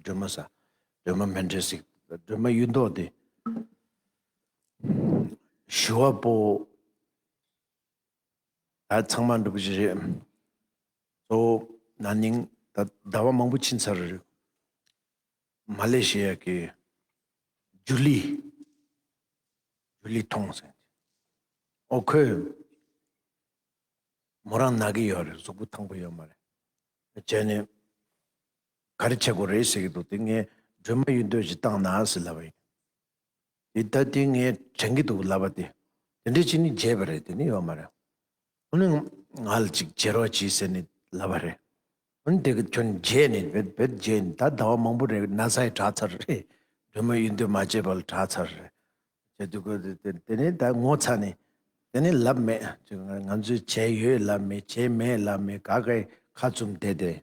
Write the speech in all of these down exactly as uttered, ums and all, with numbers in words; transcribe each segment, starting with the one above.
སྒྲོལ་མ་ཟེར། སྒྲོལ་མ་མཎྜལ་ཟེར། སྒྲོལ་མ་གཡུ་མདོག་དེ། ཞུ་བ་པོ། ད་ཚང་མ་འགྲུབ་ཀྱི་རེད། གཙོ་བོ་ན་ནིང་ད་ཟླ་བ་མང་པོ་ཕྱིན་ཚར་རེད། མ་ལེ་ཤི་ཡ་གི་ཇུ་ལི། ཇུ་ལི་ཐོང་ཟེར། ཨོ་ཁོས། མོ་རང་ན་གི་ཡོད་རེད། གཟུགས་པོ་ཐང་པོ་ཡོད་མ་རེད། བྱས་ནས་ག་རེ་བྱེད་དགོས་རེད་ཟེར་གྱི་འདུག་དེ་ངས་སྒྲོལ་མ་གཡུ་མདོག་ཅིག་བཏང་ན་ཟེར་ལབ་པ་ཡིན། དེ་ད་དེ་ངས་དྲན་གྱི་འདུག་ལབ་པ་དེ། དེ་འདྲ་བྱས་ནས་བརྗེད་པ་རེད། དེ་ནི་ཡོད་མ་རེད། ཨ་ནི་ང་ལ་ཅིག་བརྗེ་རོགས་གྱིས་ཟེར་ནས་ལབ་པ་རེད། ཨ་ནི་དེ་གི་ཁྱོད་བརྗེད་ནས་བེད་བེད་བརྗེད་ནས་ད་ཟླ་བ་མང་པོ་རེད། ན་ཚ་ཡི་དྲག་ཚར་རེད། སྒྲོལ་མ་གཡུ་མདོག་མ་བརྗེད་པ་ལ་དྲག་ཚར་རེད། བྱས་དུས་ཁོ་དེ་དེ་དེ་ནས་ད་ངོ་ཚ་ནས། དེ་ནས་ལབ་མེད། ང་ང་ཚོས་བྱས་ཡོད་ལབ་མེད། བྱས་མེད་ལབ་མེད། ག་གའི་ཁ་བཙུམ་བསྡད་དེ།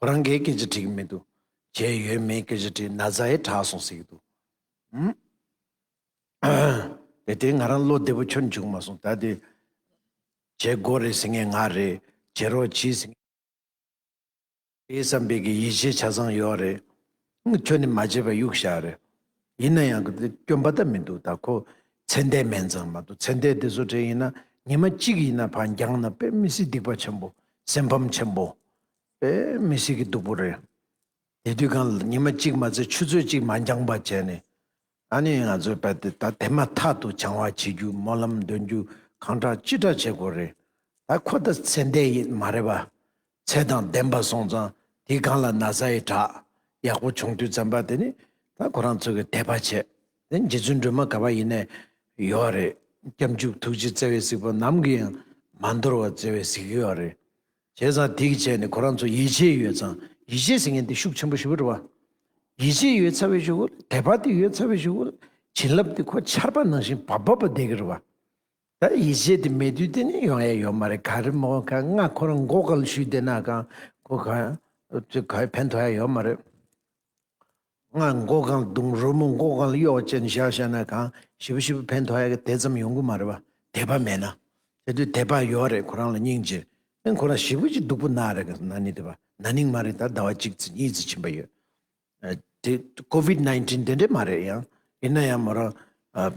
ཁོ་རང་གིས་སྐད་ཆ་དྲིས་ཀྱི་མི་འདུག་བྱས་ཡོད་མེད་སྐད་ཆ་དྲིས། ན་ཚ་ཡི་དྲག་སོང་ཟེར་གྱི་འདུག་ཨུམ། དེ་དེ་ང་རང་བློ་བདེ་པོ་ཁྱོན་བཅུག་མ་སོང་། ད་དེ་བྱེད་དགོས་རེད་ཟེར་མཁན་ང་རེད། བྱེད་རོགས་གྱིས་ཟེར་མཁན། དེ་བསམ་པའི་གི་ཡིད་ཆེས་ཆ་ཚང་ཡོད་རེད། ཁྱོད་ནི་མ་བྱས་པ་གཡུག་བཞག་རེད། ཡིན་ན་ཡང་གི་དེ་སྐྱོན་པ་ད་མི་འདུག་ད་ཁོ་ཚེ་འདས་མིན་ཙང་མ་གཏོགས། ཚེ་འདས་དེ་ཚོ་དྲན་ཡིན་ན་ཉི་མ་གཅིག་ཡིན་ན་ཕར་འགྱངས་ན་དཔེ་མི་སྲིད་སྡིག་པ་ཆེན་པོ། སེམས་ཕམ་ཆེན་པོ། དཔེ་མི་སྲིད་ཀྱི་སྡུག་པོ་རེད། དེ་དུས་གང་ལ་ཉི་མ་གཅིག་མ་ཚད་ཆུ་ཚོད་གཅིག་མ་འགྱངས་པ་བྱས་ནས། ཨ་ནི་ང་ཚོས་བལ་ཏེ་ད་དེ་མ་ཐག་ཏུ་བྱང་བ་བྱེད་རྒྱུ། སྨོན་ལམ་འདོན་རྒྱུ། གང་དྲག་ཅི་དྲག་བྱེད་དགོས་རེད། ད་ཁོ་ད་ཚེ་འདས་ཡིན་མ་རེད་པ། ཚེ་དང་ལྡན་པ་སོང་ཙང་དེའི་སྒང་ལ་ན་ཚ་ཡི་དྲག་ཡག་པོ་བྱུང་དུས་ཙམ་པ་དེ་ནི་ད་ཁོ་རང་ཚོ་གི་དད་པ་བྱས། དེ་རྗེ་བཙུན་སྒྲོལ་མ་ག་པར་ཡིན་ནའི་ཡོད་རེད། སྐྱབས་འཇུག་ཐུགས་རྗེ་བརྩེ་བའི་གཟིགས་པ་ནམ་གྱིས་ཡང་མ་འདོར་བར་བརྩེ་བའི་གཟིགས་ཡོད་རེད། བྱས་ཙང་དེ་གི་བྱས་ནས་ཁོ་རང་ཚོ་ཡིད་ཆེས་ཡོད་ཙང་། ཡིད་ཆེས་ཟེར་མཁན་དེ་ཤུགས་ཆེན་པོ་ཞེ་པོ་རེད་པ། ཡིད་ཆེས་ཡོད་ཚར་བའི་གཞུག་གུ་ལ། དད་པ་དེ་ཡོད་ཚར་བའི་གཞུག་གུ་ལ། བྱིན་རླབས་དེ་ཁོ་ཆར་པ་ནང་བཞིན་བབས་བབས་པ་བསྡད་ཀྱི་རེད་པ། ད་ཡིད་ཆེས་དེ་མེད་དུས་དེ་ནི་ཡོང་ཡ་ཡོད་མ་རེད། ག་རེ་མོ་ག་ང་ཁོ་རང་མགོ་སྐོར་ཞུས་བསྡད་ན་གང་ཁོ་ག་ཚོད་ག་ཕན་ཐོགས་ཡ་ཡོད་མ་རེད། ང་མགོ་སྒང་བརྡུང་། རོལ་མོ་མགོ་སྒང་ལ་གཡོག་བྱས་ནས་བཞག་བཞག་ན་གང་ཞེ་པོ་ཞེ་པོ་ཕན་ཐོགས་ཡ་གི་དེ་ཙམ་ཡོང་གི་མ་རེད་པ། དད་པ་མེད་ན། དེ་དུས་དད་པ་ཡོད་རེད། ཁོ་རང་ལ་སྙིང་རྗེ། ཨེ་ཁོ་རང་ཞེ་པོ་ཅིག་སྡུག་པོ་ན་རེད། ན་ནིང་དེ་པ་ན་ནིང་མ་རེད། ད་ཟླ་བ་གཅིག་ཙམ་གཉིས་ཙམ་ཕྱིན་པ་ཡོད། ཨ་དེ་ཀོ་ཝིད་ནའིན་ཊིན་དེ་འདྲས་མ་རེད། ཡང་ཡིན་ན་ཡང་མོ་རང་ཨ་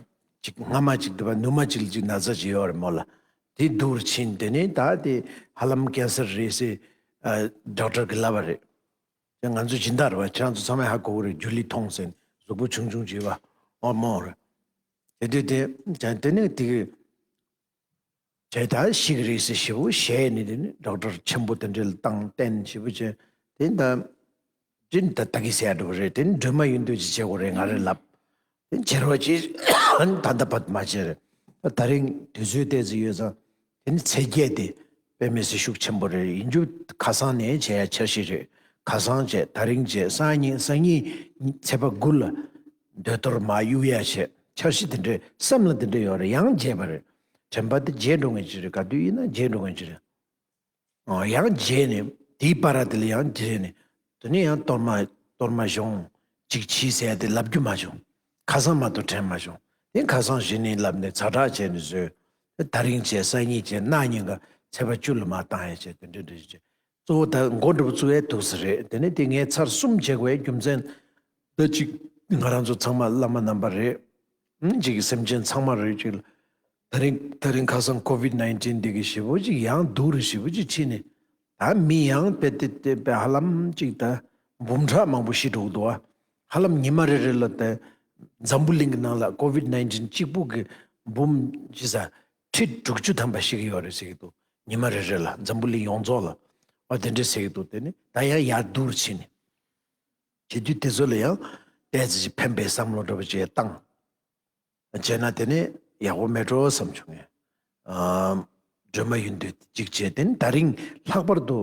ཅིག་སྔ་མ་ཅིག་དེ་པ་ནུ་མ་ཅིག་ལ་ཅིག་ན་ཚ་ཅིག་ཡོད་རེད་མོ་ལ། དེ་སྡུག་རུ་ཕྱིན། དེ་ནས་ད་དེ་ཧ་ལམ་ཀེན་སར་རེད་ཟེར་ཨ་ཌོག་ཊར་གི་ལབ་པ་རེད། ང་ཚོ་སྦྱིན་བདག་རེད་པ། ཁྱེད་རང་ཚོ་ཚང་མས་ཧ་གོ་གི་རེད། ཇུ་ལི་ཐོང་ཟེར་གཟུགས་པོ་ཆུང་ཆུང་བྱས་པ་ཨོ་མོ་རེད། དེ་དུས་དེ་དེ་ནས་དེ་གི་བྱས་ད་ཤི་གི་རེད་ཟེར་ཞེ་པོ་བཤད་ནས། དེ་ནས་ཌོག་ཊར་ཆེན་པོ་དེ་འདྲ་ལ་བཏང་བསྟན་ཞེ་པོ་བྱས། དེ་ད་ཅི་ད་ད་གི་ཟེར་འགྲོ་གི་རེད། དེ་ནས་སྒྲོལ་མ་གཡུ་མདོག་ཅིག་བྱེད་དགོས་རེད་ང་རེ་ལབ། དེ་བྱེད་རོགས་གྱིས། ད་ལྟ་བར་དུ་མ་བྱས་རེད། ད་ད་རིང་དུས་ཚོད་ཏོག་ཙམ་ཡོད་ཙང་། དེ་ནི་ཚེས་བརྒྱད་དེ་དཔེ་མི་སྲིད་ཤུགས་ཆེན་པོ་རེད། ཡིན་རྒྱུ་ཁ་སང་ནས་བྱས་ཡ་འཆར་གཞི་རེད། ཁ་སང་བྱས། ད་རིང་བྱས། སང་ཉིན། སང་ཉིན་ཚེས་པ་དགུ་ལ་འདོད་གཏོར་མར་གཡུག་ཡ་བྱས། འཆར་གཞི་དེ་འདྲའི་བསམ་བློ་དེ་འདྲ་ཡོད་རེད། ཡང་བརྗེད་པ་རེད། དྲན་པ་དེ་བརྗེད་འགྲོ་མཁན་ཅིག་རེད། ག་དུས་ཡིན་ན་བརྗེད་འགྲོ་མཁན་ཅིག་རེད། ཨོ་ཡང་བརྗེད་ནས་དེའི་བར་དེ་ལ་ཡང་བརྗེད་ནས། དེ་ནས་ཡང་གཏོར་མ་གཏོར་མ་གཞོང་གཅིག་བྱིས་ཟེར་ཡ་དེ་ལབ་རྒྱུ་མ་བྱུང་། ཁ་སང་མ་གཏོགས་དྲན་མ་བྱུང་། དེ་ཁ་སང་གཞི་ནས་ལབ་ནས་ཛ་དྲག་བྱས་ནས་བཟོས། དེ་ད་རིང་བྱས། སང་ཉིན་བྱས། གནངས་ཉིན་ག་ཚེས་པ་བཅུ་ལ་མར་བཏང་ཡ་བྱས། དེ་འདྲ་འདྲ་བྱས། གཙོ་བོ་ད་མགོ་འདྲ་པོ་བཙུགས་ཡ་འདུག་ས་རེད། དེ་ནས་དེ་ངས་ཚར་གསུམ་བྱེད་དགོས་ཡ་རྒྱུ་མཚན། ད་ཅིག་ང་རང་ཚོ་ཚང་མ་བླ་མ་རྣམ་པ་རེད། ཅིག་གི་སེམས་ཅན་ཚང་མ་རེད། ཅིག་ད་རིང་ད་རིང་ཁ་སང་ཀོ་ཝིད་ནའིན་ཊིན་འདི་གི་ཞེ་པོ་ཅིག་ཡང་སྡུག་རུ་ཞེ་པོ་ཅིག་ཕྱིན་ནས། ད་མི་ཡང་དཔེ་དེ་དེ་དཔེ་ཧ་ལམ་ཅིག་ད་འབུམ་ཕྲག་མང་པོ་ཤི་འགྲོ་གི་འདུག་ཨ། ཧ་ལམ་ཉི་མ་རེ་རེ་ལ་ད་འཛམ་བུ་གླིང་གི་ནང་ལ་ཀོ་ཝིད་ནའིན་ཊིན་གཅིག་པུ་གི་འབུམ་ཅི་ས་ཁྲི་དྲུག་ཅུ་ཐམ་པ་ཤི་གི་ཡོད་རེད་ཟེར་གི་འདུག་ཉི་མ་རེ་རེ་ལ་འཛམ་བུ་གླིང་ཡོངས་རྫོགས་ལ། ཨ་དེ་འདྲ་ཟེར་གི་འདུག་དེ་ནི་ད་ཡང་ཡར་སྡུག་རུ་ཕྱིན་ནས། བྱེད་དུས་དེ་ཚོ་ལ་ཡང་ཏོག་ཙམ་ཅིག་ཕན་པའི་བསམ་བློ་འདྲ་པོ་ཅིག་བཏང་། བྱས་ན་དེ་ནི་ཡག་པོ་མེད་འགྲོ་བསམ་བྱུང་ངས། ཨ་སྒྲོལ་མ་གཡུ་མདོག་ཅིག་བྱས། དེ་ནི་ད་རིང་ལྷག་པར་དུ་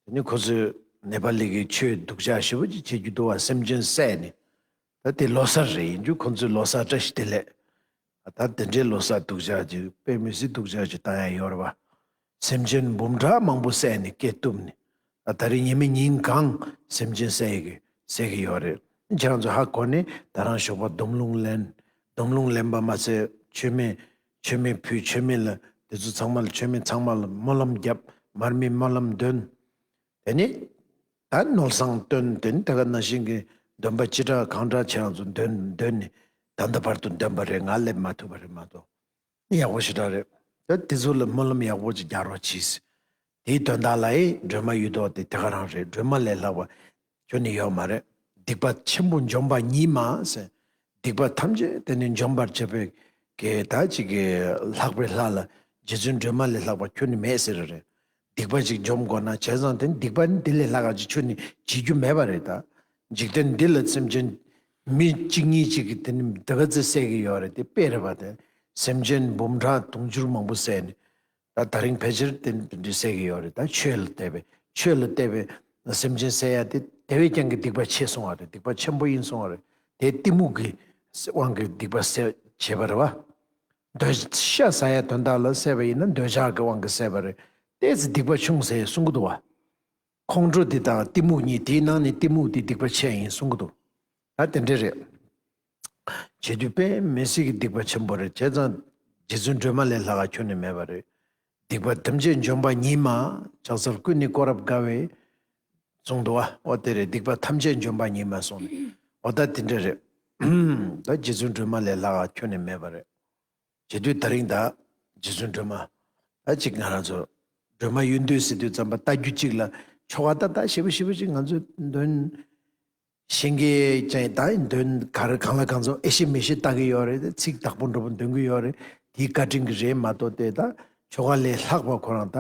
དེ་ནི་ཁོ་ཚོས་ནེ་པ་ལི་གི་ཆོས་སྡུག་ཅག་ཞེ་པོ་ཅིག་བྱེད་རྒྱུ་འདུག་བ། སེམས་ཅན་བསད་ནས། ད་དེ་ལོ་གསར་རེད། ཡིན་རྒྱུ་ཁོ་ཚོའི་ལོ་གསར། བཀྲ་ཤིས་བདེ་ལེགས། ད་དེ་འདྲའི་ལོ་གསར་སྡུག་ཅག་ཅིག་དཔེ་མི་སྲིད་སྡུག་ཅག་ཅིག་བཏང་ཡ་ཡོད་རེད་བ། སེམས་ཅན་འབུམ་ཕྲག་མང་པོ་བསད་ནས་སྐེ་གཏུབས་ནས། ད་ད་རིང་ཉི་མ་ཉིན་གང་སེམས་ཅན་བསད་ཀྱི་བསད་ཀྱི་ཡོད་རེད། ཁྱེད་རང་ཚོ་ཧ་གོ་ནས་ད་རང་ཞོགས་པ་སྡོམ་ལུང་ལེན། སྡོམ་ལུང་ལེན་པ་མ་ཚད་མཆོད་མེ། མཆོད་མེ་ཕུལ། མཆོད་མེ་ལ་དེ་ཚོ་ཚང་མ་ལ། མཆོད་མེ་ཚང་མ་ལ་སྨོན་ལམ་བརྒྱབ། མར་མེའི་སྨོན་ལམ་འདོན། དེ་ནས་ ད་མནོ་བསམ་བཏོན་དེ་ནི་དེ་ག་ནང་བཞིན་གྱི་འདོན་པ་ཅི་འདྲ་གང་འདྲ་ཁྱེད་རང་ཚོ་འདོན་འདོན་ནས་ད་ལྟ་བར་དུ་འདོན་པ་རེད། ང་སླེབས་མ་ཐུབ་པ་རེད་མ་གཏོགས། ཡག་པོ་ཞེ་དྲག་རེད། ད་དེ་ཚོ་ལ་སྨོན་ལམ་ཡག་པོ་ཅིག་རྒྱག་རོགས་གྱིས། དེའི་དོན་དག་ལ་ཨེ་སྒྲོལ་མ་གཡུལ་ལྡོག་དེ་དེ་ག་རང་རེད། སྒྲོལ་མ་ལས་ལྷག་པ་ཁྱོན་ནས་ཡོད་མ་རེད། སྡིག་པ་ཆེན་པོ་འཇོམས་པ་ཉིད་མ་ཟེར། སྡིག་པ་ཐམས་ཅད་དེ་ནི་འཇོམས་པར་བྱེད་པའི་གི་ད་ཅིག་གི་ལྷག་པའི་ལྷ་ལ་རྗེ་བཙུན་སྒྲོལ་མ་ལས་ལྷག་པ་ཁྱོན་ནས་མེད་ཟེར་རེད། སྡིག་པ་ཅིག་འཇོམས་དགོས་ན་བྱས་ཙང་དེ་ནི་སྡིག་པ་ནི་དེ་ལས་ལྷག་ག་ཅིག་ཁྱོན་ནས་བྱེད་རྒྱུ་མེད་པ་རེད་ད། འཇིག་རྟེན་འདི་ལ་སེམས་ཅན་མི་གཅིག་གཉིས་ཅིག་གིས་དེ་ནི་དེ་ག་ཚོད་བསད་ཀྱི་ཡོད་རེད། དེ་དཔེ་རེད་པ། དེ་སེམས་ཅན་འབུམ་ཕྲག་དུང་ཕྱུར་མང་པོ་བསད་ནས། ད་ད་རིང་ཕལ་ཆེར་དེ་འདྲ་བསད་ཀྱི་ཡོད་རེད། ད་ཆོས་ལ་བལྟས་པས་ཆོས་ལ་བལྟས་པས་སེམས་ཅན་བསད་ཡ་དེ་དེ་བས་ཀྱང་གི་སྡིག་པ་ཆེ་སོང་བ་རེད། སྡིག་པ་ཆེན་པོ་ཡིན་སོང་བ་རེད། དེ་གཏི་མུག་གི་དབང་གིས་སྡིག་པ་བསད་བྱས་པ་རེད་བ། འདོད་ཤ་ཟ་ཡ་དོན་དག་ལ་བསད་པ་ཡིན་ན་འདོད་ཆགས་ཀྱི་དབང་གིས་བསད་པ་རེད། ཏོག་ཙམ་སྡིག་པ་ཆུང་ཟེར་གསུང་གི་འདུག་བ། ཁོང་ཁྲོ་འདི་དང་གཏི་མུག་གཉིས། དེའི་ནང་ནས་གཏི་མུག་འདི་སྡིག་པ་ཆེ་ཡིན་གསུང་གི་འདུག་ད་དེ་འདྲ་རེད། བྱེད་དུས་དཔེ་མི་སྲིད་ཀྱི་སྡིག་པ་ཆེན་པོ་རེད། བྱས་ཙང་རྗེ་བཙུན་སྒྲོལ་མ་ལས་ལྷག་ག་ཁྱོན་ནས་མེད་པ་རེད། སྡིག་པ་ཐམས་ཅད་འཇོམས་པ་ཉིད་མ། ཕྱག་འཚལ་ཀུན་ནས་བསྐོར་རབ་དགའ་བའི་གསུང་འདུག་བ། འོ་དེ་རེད། སྡིག་པ་ཐམས་ཅད་འཇོམས་པ་ཉིད་མ་གསུངས་ནས། འོ་ད་དེ་འདྲ་རེད། ད་རྗེ་བཙུན་སྒྲོལ་མ་ལས་ལྷག་ག་ཁྱོན་ནས་མེད་པ་རེད། བྱེད་དུས་ད་རིང་ད་རྗེ་བཙུན་སྒྲོལ་མ། ད་ཅིག་ང་རང་ཚོ་སྒྲོལ་མ་གཡུལ་འདོད་ཟེར་དུས་ཙམ་པ་ལྟ་རྒྱུ་གཅིག་ལ་ཆོ་ག་ད་ད་ཞེ་པོ་ཞེ་པོ་ཅིག་ང་ཚོས་འདོན་ཤེས་ཀྱི་ཅན་ད་འདོན་ག་རེ་གང་ལ་གང་འཚམ་ཨེ་ཤེས་མི་ཤེས་ལྟ་གི་ཡོད་རེད། ཚིག་དག་པོ་འདྲ་པོ་འདོན་གི་ཡོད་རེད། དེའི་བཀའ་དྲིན་གྱི་རེད་མ་གཏོགས། དེ་ད་ཆོ་ག་ལས་ལྷག་པ་ཁོ་རང་ད་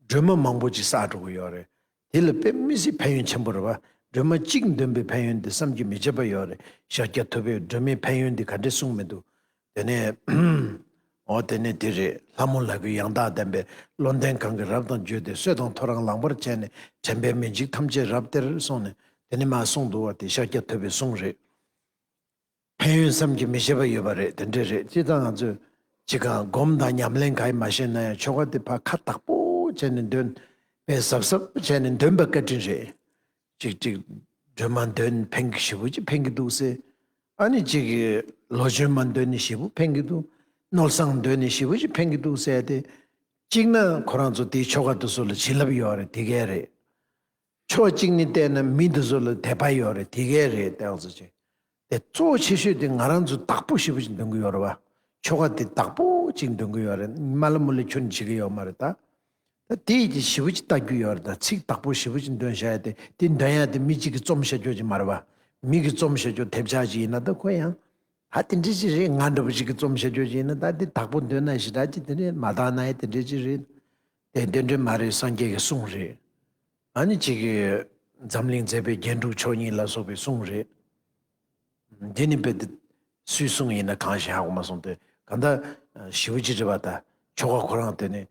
སྒྲོལ་མ་མང་པོ་ཅིག་བསགས་འགྲོ་གི་ཡོད་རེད། དེ་ལ་དཔེ་མི་སྲིད་ཕན་ཡོན་ཆེན་པོ་རེད་བ། སྒྲོལ་མ་གཅིག་འདོན་པའི་ཕན་ཡོན་དེ་བསམ་གྱིས་མི་ཁྱབ་པ་ཡོད་རེད། ཤཱཀྱ་ཐུབ་པས་སྒྲོལ་མའི་ཕན་ཡོན་དེ་ག་འདྲས་གསུངས་མི་འདུག་དེ་ནས་འོ་དེ་ནས་དེ་རེད། ལྷ་མོ་ལ་གུས་ཡང་དག་ལྡན་པས། བློ་ལྡན་གང་གིས་རབ་དང་བརྗོད་དེ། སྲོད་དང་ཐོ་རངས་ལངས་པར་བྱས་ནས། དྲན་པས་མི་འཇིགས་ཐམས་ཅད་རབ་སྟེར་གསུངས་ནས། དེ་ནས་མ་གསུངས་འདུག་བ། དེ་ཤཱཀྱ་ཐུབ་པའི་གསུང་རེད། ཕན་ཡོན་བསམ་གྱིས་མི་ཁྱབ་པ་ཡོད་པ་རེད། དེ་འདྲས་རེད། སྤྱིར་བཏང་ང་ཚོས་ཅི་གང་སྒོམ་དང་ཉམས་ལེན་ག་ཡི་མ་ཤེས་ན་ཡང་ཆོ་ག་དེ་ཕར་ཁ་དག་པོ་བྱས་ནས་འདོན་པས་གཟབ་གཟབ་བྱས་ནས་འདོན་པ་བཀའ་དྲིན་རེད། ཅིག་ཅིག་སྒྲོལ་མ་འདོན་ཕན་གྱི་ཞེ་པོ་ཅིག་ཕན་གྱི་འདུག་ཟེར། ཨ་ནི་ཅིག་གི་ལོ་གཞོན་མ་འདོན་ནི་ཞེ་པོ་ཕན་གྱི་འདུག་སྣོལ་བཟང་འདོན་ནི་ཞེ་པོ་ཅིག་ཕན་གྱི་འདུག་ཟེར་ཏེ། གཅིག་ན་ཁོ་རང་ཚོ་དེའི་ཆོ་ག་དེ་ཚོ་ལ་བྱིན་རླབས་ཡོད་རེད། དེ་གས་རེད། ཕྱོགས་གཅིག་ནས་བལྟས་ན་མི་འདི་ཚོ་ལ་དད་པ་ཡོད་རེད། དེ་གས་རེད། དེ་ཚོ་ཆེ། དེ་གཙོ་བོ་ཆེ་ཤོས་དེ་ང་རང་ཚོ་དག་པོ་ཞེ་པོ་ཅིག་འདོན་གི་ཡོད་རེད་བ། ཆོ་ག་དེ་དག་པོ་ཅིག་འདོན་གི་ཡོད་རེད། མ་ལ་མོ་ལ་ཁྱོན་བྱེད་གི་ཡོད་མ་རེད་ད། ད་དེ་ཡི་ཞེ་པོ་ཅིག་ལྟ་རྒྱུ་ཡོད་རེད། ད་ཚིག་དག་པོ་ཞེ་པོ་ཅིག་འདོན་བཞག་ཡ་དེ། དེ་འདོན་ཡ་དེ་མི་གཅིག་གིས་རྩོམ་བཞག་རྒྱུ་ཅིག་མ་རེད་བ། མི་གིས་རྩོམ་བཞག་རྒྱུ་དེབ་ཆག་ཅིག་ཡིན་ན་ད་ཁོ་ཡང་ད་དེ་འདྲ་ཅིག་རེད། ང་འདྲ་པོ་ཅིག་གིས་རྩོམ་བཞག་རྒྱུ་ཅིག་ཡིན་ན་ད་དེ་དག་པོ་འདོན་ན་ཞེ་དྲག་ཅིག་དེ་འདྲ་མ་དག་ན་ཡང་དེ་འདྲ་ཅིག་རེད། དེ་དེ་འདྲ་མ་རེད། སངས་རྒྱས་ཀྱི་གསུང་རེད། ཨ་ནི་ཅིག་གིས་འཛམ་གླིང་མཛེས་པའི་རྒྱན་དྲུག་མཆོག་གཉིས་ལ་སོགས་པའི་གསུང་རེད། འདི་ནི་དཔེ་དེ་སུའི་གསུང་ཡིན་ན་གང་ཞིག་ཧ་གོ་མ་སོང་སྟེ། གང་ལྟར་ཞེ་པོ་ཅིག་རེད་པ། ད་ཆོ་ག་ཁོ་རང་དེ་ནི་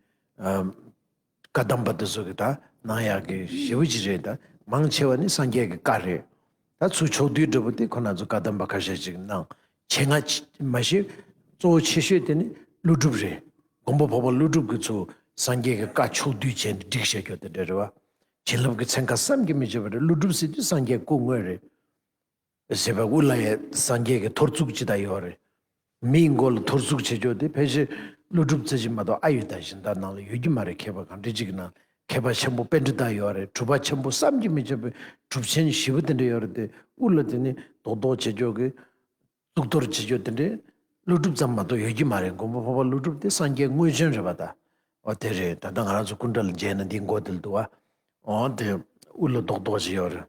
བཀའ་གདམས་པ་དེ་ཚོ་གིས་ད་གནང་ཡག་གི་ཞེ་པོ་ཅིག་རེད། ད་མང་ཆེ་བ་ནི་སངས་རྒྱས་ཀྱི་བཀའ་རེད། ད་ཚུར་ཕྱོགས་བསྡུས་འདྲ་པོ་དེ་ཁོ་རང་ཚོ་བཀའ་གདམས་པ་ཁ་ཤས་ཅིག་གནང་། ཆེད་མངགས་མ་གཞི་གཙོ་བོ་ཆེ་ཤོས་དེ་ནི་ཀླུ་སྒྲུབ་རེད། མགོན་པོ་འཕགས་པ་ཀླུ་སྒྲུབ་ཀྱིས་ཚུར་སངས་རྒྱས་ཀྱི་བཀའ་ཕྱོགས་བསྡུས་བྱས་ནས་བསྒྲིགས་བཞག་རྒྱུ་དེ་འདྲ་རེད་བ། བྱིན་རླབས་ཀྱི་ཚན་ཁ་བསམ་གྱིས་མི་ཁྱབ་པ་རེད། ཀླུ་སྒྲུབ་ཟེར་དུས་སངས་རྒྱས་སྐུ་དངོས་རེད། ཟེར་བའི་དབུ་ལ་ཡ་སངས་རྒྱས་ཀྱི་ཐོར་ཚུགས་ཅིག་ད་ཡོད་རེད། མིའི་མགོ་ལ་ཐོར་ཚུགས་བྱེད་ཆོག་དེ་ཕལ་ཆེར་ཀླུ་སྒྲུབ་རྩེ་གཅིག་མ་གཏོགས་ཨ་ཡོད་ད་གཞན་དག་ནང་ལ་ཡོད་ཀྱི་མ་རེད། མཁས་པ་གང་འདྲ་ཅིག་གི་ནང་མཁས་པ་ཆེན་པོ་པཎྜི་ཏ་ཡོད་རེད། གྲུབ་པ་ཆེན་པོ་བསམ་གྱིས་མི་ཁྱབ་པའི་གྲུབ་ཆེན་ཞེ་པོ་དེ་འདྲ་ཡོད་རེད་དེ། དབུ་ལ་དེ་ནི་རྡོག་རྡོག་བྱེད་ཆོག་གི། གཙུག་ཏོར་བྱེད་ཆོག་དེ་འདྲའི་ཀླུ་སྒྲུབ་ཙམ་མ་གཏོགས་ཡོད་ཀྱི་མ་རེད། མགོན་པོ་འཕགས་པ་ཀླུ་སྒྲུབ་དེ་སངས་རྒྱས་དངོས་བྱོན་རེད་པ་ད། འོ་དེ་རེད། ད་ལྟ་ང་རང་ཚོ་སྐུ་འདྲ་ལ་མཇལ་ན་འདིའི་མགོ་དེ་ལ་འདུག་བ། འོ་དེ་དབུ་ལ་རྡོག་རྡོག་བྱས་ཡོད་རེད།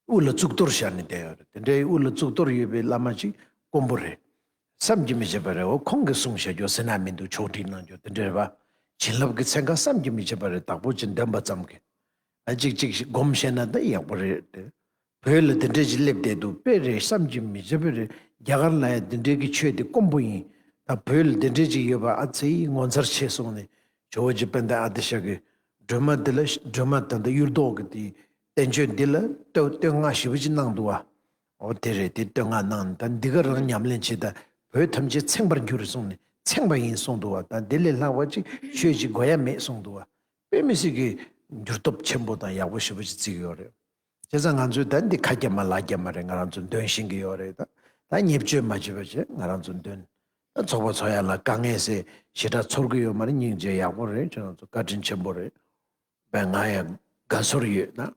དབུ་ལ་གཙུག་ཏོར་བཞག་ནས་བསྡད་ཡོད་རེད། དེ་འདྲའི་དབུ་ལ་གཙུག་ཏོར་ཡོད་པའི་བླ་མ་ཅིག་དཀོན་པོ་རེད། བསམ་གྱིས་མི་ཁྱབ་པ་རེད། འོ་ཁོང་གིས་གསུང་བཞག་རྒྱུ་ཟེར་ན་མི་འདུག་ཕྱོགས་སྒྲིག་གནང་རྒྱུ་དེ་འདྲ་རེད་པ། བྱིན་རླབས་ཀྱི་ཚན་ཁ་བསམ་གྱིས་མི་ཁྱབ་པ་རེད། དག་པོ་ཅིག་འདོན་པ་ཙམ་གྱིས། ཨ་ཅིག་ཅིག་ཞིག་སྒོམ་ཤེས་ན་ད་ཡག་པོ་རེད་དེ། བོད་ལ་དེ་འདྲ་ཅིག་སླེབས་བསྡད་འདུག་དཔེ་རེད། བསམ་གྱིས་མི་ཁྱབ་པ་རེད། རྒྱ་གར་ལ་ཡང་དེ་འདྲའི་གི་ཆོས་དེ་དཀོན་པོ་ཡིན། ད་བོད་ལ་དེ་འདྲ་ཅིག་ཡོད་པ་ཨ་ཙི་ངོ་མཚར་ཆེ་སོང་ནས། ཇོ་བོ་རྗེ་དཔལ་ལྡན་ཨ་ཏི་ཤ་གིས་སྒྲོལ་མ་འདི་ལ་སྒྲོལ་མ་ད་ལྟ་གཡུལ་ལྡོག་གི་དེའི་བསྟན་བཅོས་འདི་ལ་བསྟོད་བསྟོད་བསྔགས་ཞེ་པོ་ཅིག་གནང་འདུག་བ། འོ་དེ་རེད། དེ་བསྟོད་བསྔགས་གནང་ནས་ད་འདི་ག་རང་ཉམས་ལེན་བྱེད། ད་བོད་ཐམས་ཅད་ཚེངས་པར་འགྱུར་གསུངས་ནས་ཚེངས་པ་ཡིན་གསུངས་འདུག་བ། ད་འདི་ལས་ལྷག་པ་ཅིག་ཆོས་ཅིག་དགོས་ཡ་མེད་གསུངས་འདུག་བ། དཔེ་མི་སྲིད་ཀྱི་འགྱུར་སྟོབས་ཆེན་པོ་དང་ཡག་པོ་ཞེ་པོ་ཅིག་བརྩི་གི་ཡོད་རེད། བྱས་ཙང་ང་ཚོས་ད་འདི་ཁ་རྒྱབ་མ་ལག་རྒྱབ་མ་རེད། ང་རང་ཚོ་འདོན་ཤེས་ཀྱི་ཡོད་རེད། ད་ད་བརྙས་བཅོས་མ་བྱེད་པ་བྱས་ང་རང་ཚོ་འདོན། ད་ཚོགས་པ་ཚོགས་ཡ་ལ་དཀའ་ངལ་ཟེར་ཞེ་དྲག་ཚོར་གི་ཡོད་མ་རེད། སྙིང་རྗེ་ཡག་པོ་རེད། ཁྱེད་རང་ཚོ་བཀའ་དྲིན་ཆེན་པོ་རེད། བས་ང་ཡང་དགའ་ཚོར་ཡོད་ན།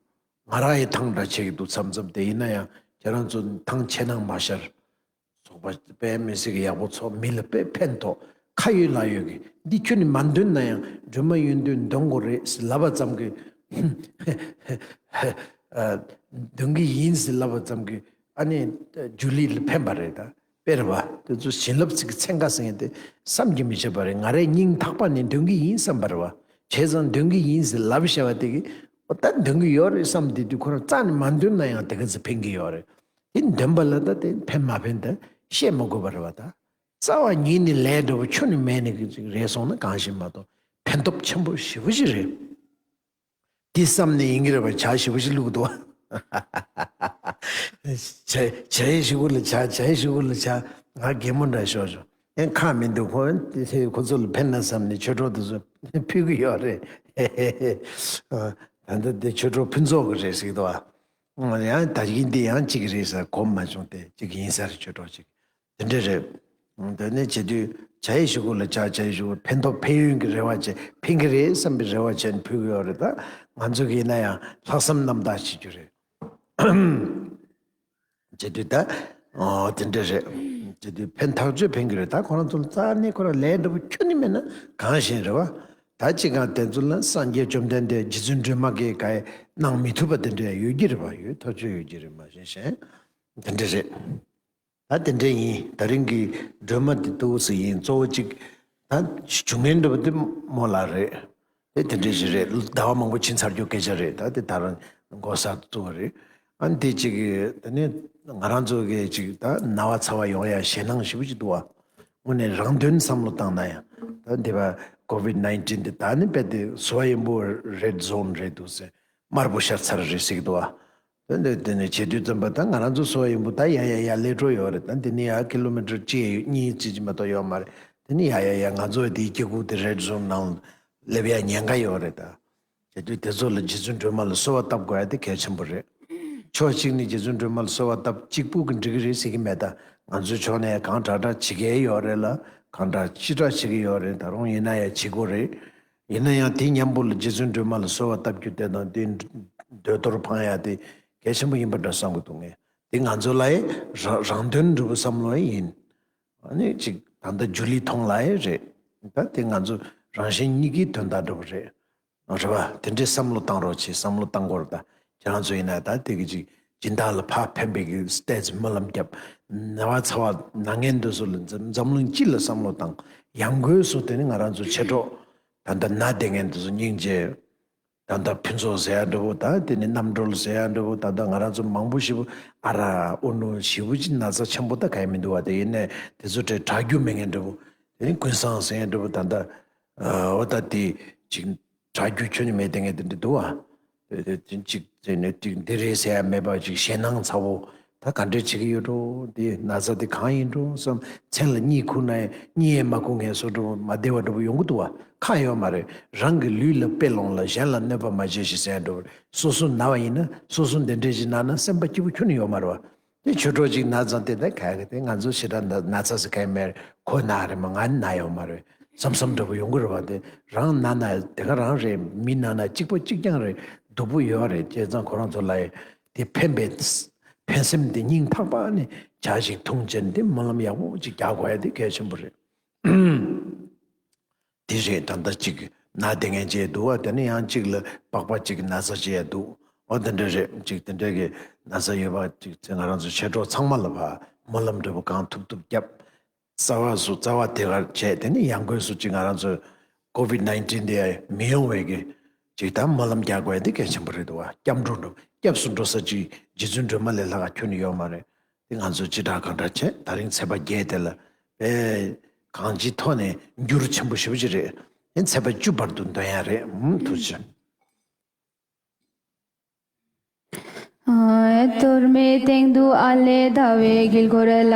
ང་རང་ཡི་ཐང་འདྲ་བྱེད་ཀྱི་འདུག་མཚམས་མཚམས་དེ་ཡིན་ན་ཡང་ཁྱེད་རང་ཚོ་ཐང་ཆད་སྣང་མ་ཤར། ཚོགས་པ་དཔེ་མི་སྲིད་ཀྱི་ཡག་པོ་ཚོགས། མི་ལ་དཔེ་ཕན་ཐོགས། ཁ་ཡོད་ལག་ཡོད་ཀྱི། འདི་ཁྱོད་ནི་མ་འདོན་ན་ཡང་སྒྲོལ་མ་ཡོན་ཏན་འདོན་དགོས་རེད་ཟེར་ལབ་པ་ཙམ་གྱིས། འདོན་གྱི་ཡིན་ཟེར་ལབ་པ་ཙམ་གྱིས་ཨ་ནི་ཇུ་ལི་ལ་ཕན་པ་རེད་ད། དཔེ་རེད་བ། དེ་ཚོ་བྱིན་རླབས་ཅིག་གི་ཚན་ཁ་ཟེར་མཁན་དེ་བསམ་གྱིས་མི་ཁྱབ་པ་རེད། ང་རའི་སྙིང་ཐག་པ་ནས་འདོན་གྱི་ཡིན་བསམ་པ་རེད་བ། བྱས་ཙང་འདོན་གྱི་ཡིན་ཟེར་ལབ་བཞག་པ་དེ་གིས་ཨོ་ད་འདོན་གྱི་ཡོད་རེད་བསམ་དེ་དུས་ཁོ་རང་རྩ་ནས་མ་འདོན་ན་ཡང་དེ་ག་ཚོད་ཕན་གྱི་ཡོད་རེད། དེ་འདོན་པ་ལ་ད་དེ་ཕན་མ་ཕན་ད་བཤད་མ་དགོས་པ་རེད་བ་ད། རྩ་བ་ཉིད་ནས་ལས་འདྲ་བོ་ཁྱོན་ནས་མེད་ནས་ཅིག་རེད་སོང་ན་གང་ཞིག་མ་གཏོགས་ཕན་སྟོབས་ཆེན་པོ་ཞེ་པོ་ཞིག་རེད། འདི་བསམ་ནས་ཡིན་གྱི་རེད་པ། ཇ་ཞེ་པོ་ཞིག་བླུགས་འདུག་བྱ་བྱའི་ཞུ་གུ་ལ་ཇ། བྱའི་ཞུ་གུ་ལ་ཇ། ང་གད་མོ་འདྲ་ཤོར་བྱུང་། ཨེ་ཁག་མི་འདུག་ཁོ་དེ་ཁོ་ཚོ་ལ་ཕན་ན་བསམ་ནས་ཆོས་གྲོགས་དེ་ཚོ་ཕུལ་གྱི་ཡོད་རེད། ད་ལྟ་དེ་ཆོས་གྲོགས་ཕུན་ཚོགས་ཀྱི་རེད་ཟེར་གྱི་འདུག་བ། ཡང་ད་ཡིན་འདི་ཡང་གཅིག་རེད་ཟེར་གོ་མ་བྱུང་སྟེ་གཅིག་ཡིན་ས་རེད། ཆོས་གྲོགས་གཅིག་དེ་འདྲ་རེད། དེ་ནས་བྱེད་དུས་བྱ་ཡི་གཞུག་གུ་ལ་བྱ། བྱ་ཡི་གཞུག་གུ་ཕན་ཐོགས་ཕན་ཡོན་གྱི་རེ་བ་བྱེད། ཕན་གྱི་རེད་བསམ་པའི་རེ་བ་བྱས་ནས་ཕུལ་གྱི་ཡོད་རེད། ད་ང་ཚོ་གི་ཡིན་ན་ཡང་ལྷག་བསམ་རྣམ་དག་བྱེད་རྒྱུ་རེད། བྱེད་དུས་ད་ཨོ་དེ་འདྲ་རེད། བྱེད་དུས་ཕན་ཐག་ཆོད་ཕན་གྱི་རེད། ད་ཁོ་རང་ཚོ་ལ་རྩ་ནས་ཁོ་རང་ལས་འདྲ་པོ་ཁྱོན་ནས་མེད་ན་གང་ཞིག་རེད་བ། ད་ཅི་གང་དེ་ཚོ་ལ་སངས་རྒྱས་བཅོམ་ལྡན་འདས་རྗེ་བཙུན་སྒྲོལ་མ་གིས་ག་གནང་མི་ཐུབ་པ་དེ་འདྲ་ཡོད་ཀྱི་རེད་བ། ཡོད་ཐག་ཆོད་ཡོད་ཀྱི་རེད། མ་གཞི་གཞན་དེ་འདྲ་རེད། ད་དེ་འདྲ་ཡིན། ད་རིང་གི་སྒྲོལ་མ་འདི་འདུག་སེ་ཡིན། གཙོ་བོ་གཅིག་ད་བྱུང་ངན་འདྲ་པོ་འདི་མོ་ལ་རེད། དེ་དེ་འདྲ་ཞིག་རེད། ཟླ་བ་མང་པོ་ཕྱིན་ཚར་རྒྱུ་སྐད་ཆ་རེད། ད་དེ་ད་རང་མགོ་གསར་བཙུགས་པ་རེད། ཨ་ནི་དེ་གཅིག་གི་དེ་ནི་ང་རང་ཚོ་གི་གཅིག་ད་ན་བ་ཚ་བ་ཡོང་ཡ་ཞེད་སྣང་ཞེ་པོ་ཅིག་འདུག་བ། དངོས་གནས་རང་དོན་བསམ་བློ་བཏང་ན་ཡང་ད་འདི་བ་ཀོ་བིད་ནའིན་ཊིན་འདི་ད་ནི་རྦད་དེ་སོ་བ་ཡིན་པོ་རེད་ཛོན་རེད་འདུག་སེ་དམར་པོ་ཤར་ཚར་རེད་ཟེར་གི་འདུག་བ། དེ་འདི་དེ་ནས་བྱེད་དུས་ཙམ་པ་ད་ང་རང་ཚོ་སོ་ཡིན་པོ་ད་ཡ་ཡ་ཡ་ལས་འགྲོ་ཡོད་རེད། ད་འདི་ནས་ཡ་ཀི་ལོ་མི་ཊར་གཅིག་གཉིས་ཙམ་ཅིག་མ་གཏོགས་ཡོད་མ་རེད། དེ་ནས་ཡ་ཡ་ཡ་ང་ཚོ་འདིའི་སྐྱེ་རྒུ་དེ་རེད་ཛོན་ནང་སླེབས་ཡ་ཉེན་ཁ་ཡོད་རེད་ད། བྱེད་དུས་དེ་ཚོ་ལ་རྗེ་བཙུན་སྒྲོལ་མ་ལ་གསོལ་བ་བཏབ་དགོས་ཡ་དེ་གལ་ཆེན་པོ་རེད། ཕྱོགས་གཅིག་ནས་རྗེ་བཙུན་སྒྲོལ་མ་ལ་གསོལ་བ་བཏབ་གཅིག་པུ་གིས་འགྲིག་གི་རེད་ཟེར་གི་མེད། ད་ང་ཚོའི་ཕྱོགས་ནས་གང་དྲག་དྲག་བྱེད་ཀྱི་ཡོད་རེད་ལ། གང་དྲག་ཅི་དྲག་བྱེད་ཀྱི་ཡོད་རེད། ད་རུང་ཡིན་ན་ཡང་བྱེད་དགོས་རེད། ཡིན་ན་ཡང་དེ་མཉམ་པོ་ལ་རྗེ་བཙུན་སྒྲོལ་མ་ལ་གསོལ་བ་བཏབ་རྒྱུ་དེ་དང་དེ་འདོད་གཏོར་འཕང་ཡ་དེ་གལ་ཆེན་པོ་ཡིན་པ་འདྲ་བསམ་གི་འདུག་ངས། དེ་ང་ཚོ་ལ་ཡི་རང་རང་དོན་འགྲུབ་བསམ་བློ་ཡིན། ཨ་ནི་ཅིག་ད་ལྟ་ཇུ་ལི་མཐོང་ལ་ཡི་རེད། ད་དེ་ང་ཚོ་རང་གཞན་གཉིས་ཀའི་དོན་དག་འགྲུབ་རེད། རེད་བ། དེ་འདྲའི་བསམ་བློ་བཏང་རོགས་བྱེད། བསམ་བློ་བཏང་དགོས་རེད། ད་ཁྱེད་རང་ཚོ་ཡིན་ན་ད་དེ་གི་ཅིག་སྦྱིན་བདག་ལ་ཕར་ཕན་པའི་གི་སྟེགས་སྨོན་ལམ་བརྒྱབ། ན་བ་ཚ་བ་ན་མཁན་དེ་ཚོ་ལ་འཛམ་འཛམ་གླིང་སྤྱི་ལ་བསམ་བློ་བཏང་། ཡང་སྒོས་སུ་དེ་ནི་ང་རང་ཚོ་མཆེད་གྲོགས་ད་ལྟ་ན་བསྡད་མཁན་དེ་ཚོ་སྙིང་རྗེ། ད་ལྟ་ཕུན་ཚོགས་ཟེར་ཡ་འདྲ་བོ། ད་དེ་ནི་རྣམ་གྲོལ་ཟེར་ཡ་འདྲ་བོ། ད་ལྟ་ང་རང་ཚོ་མང་པོ་ཞེ་པོ་ཨ་ར་ཨོ་ནོ་ཞེ་པོ་ཅིག་ན་ཚ་ཆེན་པོ་ད་ག་ཡེ་མི་འདུག་བ། དེ་ཡིན་ནའི་དེ་ཚོ་གྲས་དྲག་རྒྱུ་མེད་མཁན་འདྲ་བོ། དེ་ནི་ཀུན་བཟང་ཟེར་ཡ་འདྲ་བོ། ད་ལྟ་ཨ་འོ་ད་དེ་ཅིག་དྲག་རྒྱུ་ཁྱོན་ནས་མེད་དེ་ངས་དེ་འདྲ་འདུག་བ། དེ་དེ་ཅིག་དེ་ནས་ཅིག་འདི་རེད་ཟེར་ཡ་མེད་པ། ཅིག་ཞེད་སྣང་ཚ་བོ། ད་ག་འདྲས་བྱེད་ཀྱི་ཡོད་འགྲོ། འདི་ན་ཚ་འདི་གང་ཡིན་འགྲོ་བསམ། མཚན་ལ་གཉིད་ཁུག་ན་ཡང་གཉིད་ཡང་མ་ཁུག་མཁན་བཟོ་འདྲ་བོ་མ་བདེ་བ་འདྲ་བོ་ཡོང་གི་འདུག་བ། ཁག་ཡོད་མ་རེད། རང་གི་ལུས་ལ་དཔེ་ལོངས་ལ་གཞན་ལ་གནོད་པ་མ་བྱེད་ཞིག་ཟེར་ཡ་འདྲ་བོ་རེད། སོ་སོ་ན་བ་ཡིན་ན། སོ་སོ་འདི་འདྲས་ཞིག་ན་ན་སེམས་པ་སྐྱིད་པོ་ཁྱོན་ནས་ཡོད་མ་རེད་བ། དེ་ཆོས་གྲོགས་ཅིག་ན་ཙང་དེ་ད་ག་གི་དེ་ང་ཚོ་ཞེ་དྲག་ན་ན་ཚ་ཟེར་ག་ཡེ་མེད། ཁོ་ན་རེད་མ་ང་ན་ཡོད་མ་རེད་བསམ་བསམ་འདྲ་བོ་ཡོང་གི་རེད་བ། དེ་རང་ན་ན་དེ་ག་རང་རེད། མི་ན་ན་གཅིག་པ་གཅིག་རྐྱང་རེད། སྡུག་པོ་ཡོད་རེད། བྱས་ཙང་ཁོ་རང་ཚོ་ལ་ཡི་དེ་ཕན་པའི་ཕན་སེམས་དེ་སྙིང་ཐག་པ་ནས་ཇ་ཞིག་འཐུང་བྱས་ནས་དེ་སྨོན་ལམ་ཡག་པོ་ཅིག་རྒྱག་དགོས་ཡ་དེ་གལ་ཆེན་པོ་རེད། དེ་རེད། ད་ལྟ་གཅིག་ན་བསྡད་མཁན་ཅིག་འདུག་བ། དེ་ནས་ཡང་གཅིག་ལ་པགས་པ་གཅིག་ན་ཚ་ཅིག་ཡ་འདུག་འོ་དེ་འདྲ་རེད། གཅིག་དེ་འདྲ་གི་ན་ཚ་ཡོད་པ་གཅིག་ཚེ་ང་རང་ཚོ་མཆེད་གྲོགས་ཚང་མ་ལ་ཕར་སྨོན་ལམ་འདྲ་པོ་གང་ཐུབ་ཐུབ་བརྒྱབ། རྩ་བ་སུ་རྩ་བ་དེ་གར་བྱས། དེ་ནས་ཡང་སྒོས་སུ་གཅིག་ང་རང་ཚོ་ཀོ་བིད་ནའིན་ཊིན་དེ་མི་ཡོང་བའི་གི་གཅིག་ད་སྨོན་ལམ་རྒྱག་དགོས་ཡ་དེ་གལ་ཆེན་པོ་རེད་འདུག་བ། སྐྱབས་འགྲོ་འགྲོ་སྐྱབས་སུ་འགྲོ་ས་གཅིག་རྗེ་བཙུན་སྒྲོལ་མ་ལས་ལྷག་ག་ཁྱོན་ནས་ཡོད་མ་རེད། དེ་ང་ཚོས་ཅི་དྲག་གང་དྲག་བྱས། ད་རིང་ཚེས་པ་བརྒྱད་དེ་ལ་དཔེ་གང་ཅིའི་ཐོག་ནས་འགྱུར་ཆེན་པོ་ཞེ་པོ་ཅིག་རེད། དེ་ཚེས་པ་བཅུ་བར་དུ་འདོན་ཡ་རེད། ཧུམ། ཐུགས་རྗེ་ཆེ། གཏོར་མའི་སྟེང་དུ་ཨ་ལས་ཟླ་བའི་དཀྱིལ་འཁོར་ལ།